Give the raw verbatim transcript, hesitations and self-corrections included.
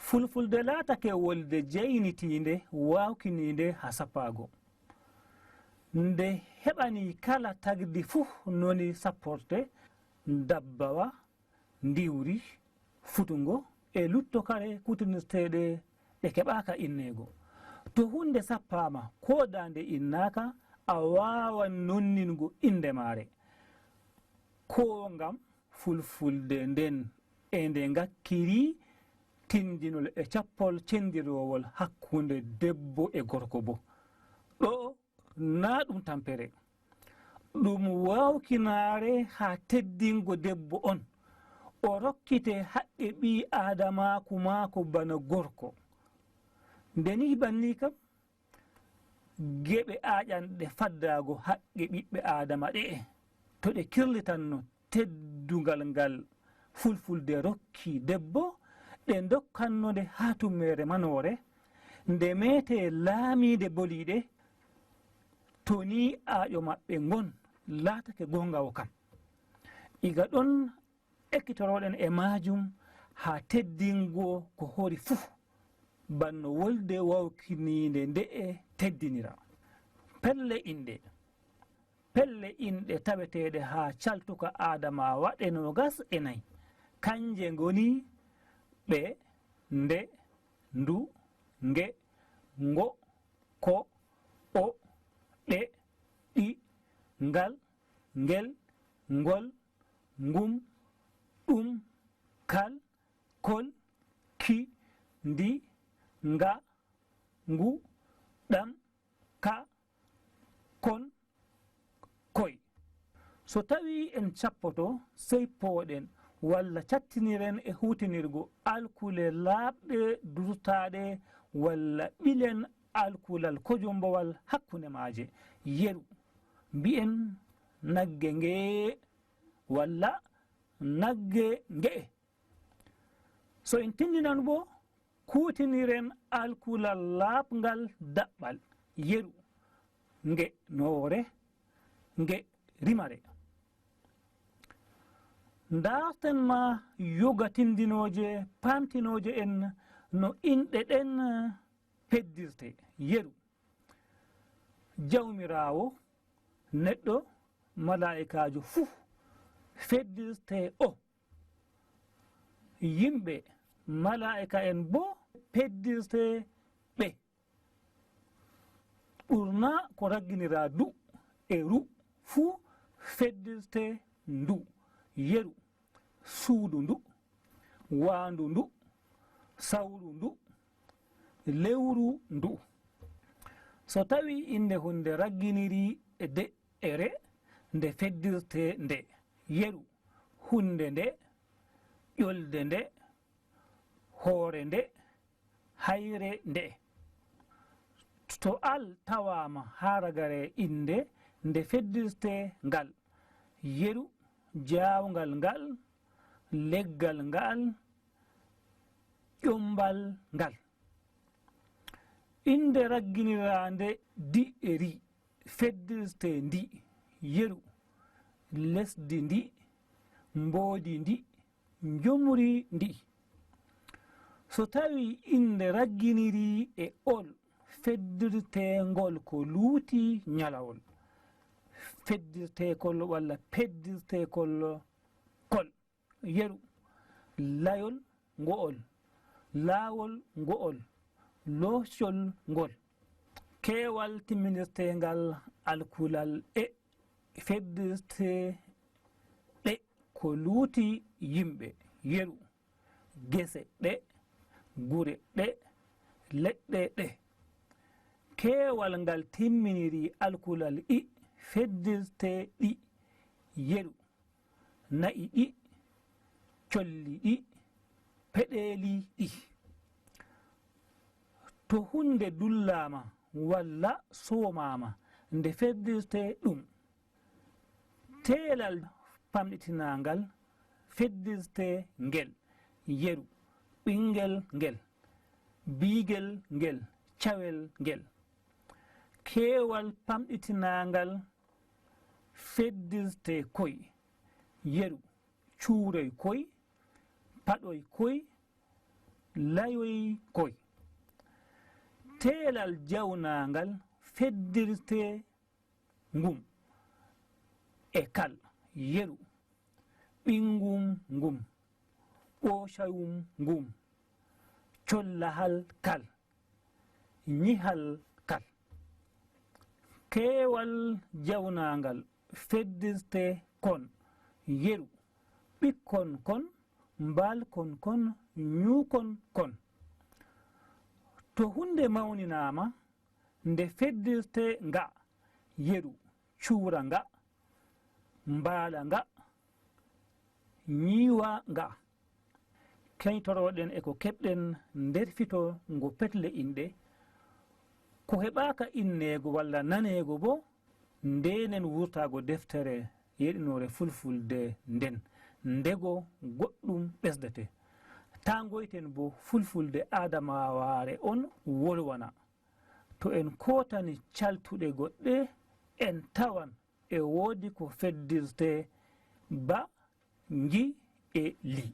Fulfulde laatake wolde jeynitiinde, waawkiniinde haa sappaago. Nde heɓanii kala tagdi fuu noni sapporte, ndabbawa, ndiwri, futungo e lutto kare kuutinirteeɗe ɗe keɓaaka inneego. To huunde sappaama koo daande innaaka, a waawan nonningo innde maare. Koo ngam fulfulde nden e nde ngakkiri tindinol e cappol cendiroowol hakkunde debbo e gorko boo. Ɗo'o naa ɗum tampere. Ɗum waawkinaare haa teddingo debbo on, o rokkite haqqe ɓii-aadamaaku maako bana gorko. Nde nii bannii kam, geɓe aaƴanɗe faddaago haqqe ɓiɓɓe Aadama ɗe'e, to ɗe kirlitanno teddungal ngal fulfulde rokki debbo, ɗe ndokkanno nde haa tummeere manoore, nde meetee laamiinde boliiɗe, to nii aaƴo maɓɓe ngon laatake gooŋgaawo kam. Iga ɗon ekkitoroɗen e maajum haa teddingo ko hori fuu, banno wolde wawkiniinde nde'e teddinira. Pelle inɗe. Pelle inɗe taweteeɗe haa caltuka Aadamaawa ɗe noogas e nayi. Kanje ngoni ɓe, nde, ndu, nge, ngo, ko, o, ɗe, ɗi, ngal, ngel, ngol, ngum, ɗum, kal, kol, ki, ndi, nga, ngu, ɗam, ka, kon, koy. So tawii en cappoto, sey pooɗen walla cattiniren e huutinirgo alkule laaɓɗe durtaaɗe walla ɓilen alkulal kojombowal hakkunde maaje. Yeru, mbi'en nagge ngee walla nagge nge'e. So en tindinan boo, kuutiniren alkulal laaɓngal daɓɓal, yeru, nge noore, nge rimare. Ndaarten ma yoga tindinooje paamtinooje en no inɗe ɗen peddirte, yeru. Jawmiraawo, neɗɗo, malaa'ikaajo fuu feddirte o. Yimɓe, malaa'ika'en boo peddirte ɓe. Ɓurna ko ragginiraa du e ru fuu feddirte ndu, yeru, suudu ndu, waandu ndu, sawru ndu, lewru ndu. So tawii innde huunde ragginirii e de e re, nde feddirte nde, yeru, huunde nde, ƴolde nde, hoore nde, hayre nde. To al tawaama haa ragare innde, nde feddirte ngal, yeru, jaawngal ngal, leggal ngal, ƴommbal ngal. Innde ragginiraande di e ri, feddirte ndi, yeru, lesdi ndi, mboodi ndi, njumri ndi. So tawii innde ragginirii e ol, feddirte ngol ko luuti ñalawol, feddirte kol walla peddirte kol, kol. Yeru, layol ngo'ol, laawol ngo'ol, loocol ngol. Keewal timminirteengal alkulal e feddirte ɗe ko luuti yimɓe. Yeru, gese ɗe, gure ɗe, leɗɗe ɗe. Keewal ngal timminiri alkulal i feddirte ɗi. Yeru, na'i ɗi, colli ɗi, peɗeeli ɗi. To huunde dullaama walla soomaama, nde feddirte ɗum. Teelal pamɗitinaangal feddirte ngel, yeru, ɓinngel ngel, biigel ngel, cawel ngel. Keewal pamɗitinaangal feddirte koy, yeru, cuuroy koy, paɗoy koy, layoy koy. Teelal jawnaangal feddirtee ngum e kal, yeru, ɓingum ngum, ɓoocawum ngum, collahal kal, ñihal kal. Keewal jawnaangal feddirtee kon, yeru, ɓikkon kon, mbaalkon kon, ñuukon kon. To hunnde mawninaama, nde feddirtee nga, yeru, cuura nga, mbaala nga, ñiiwa nga. Keñtoroɗen e ko keɓɗen nder fito ngo petle inɗe, ko heɓaaka inneego walla naneego bo, ndeenen wurtaago deftere yeɗinoore fulfulde nden, ndego goɗɗum ɓesdete. Taa ngoyten bo fulfulde aadamaawaare on wolwana. To en kootani caltuɗe goɗɗe, en tawan e woodi ko feddirtee ba ngi e li.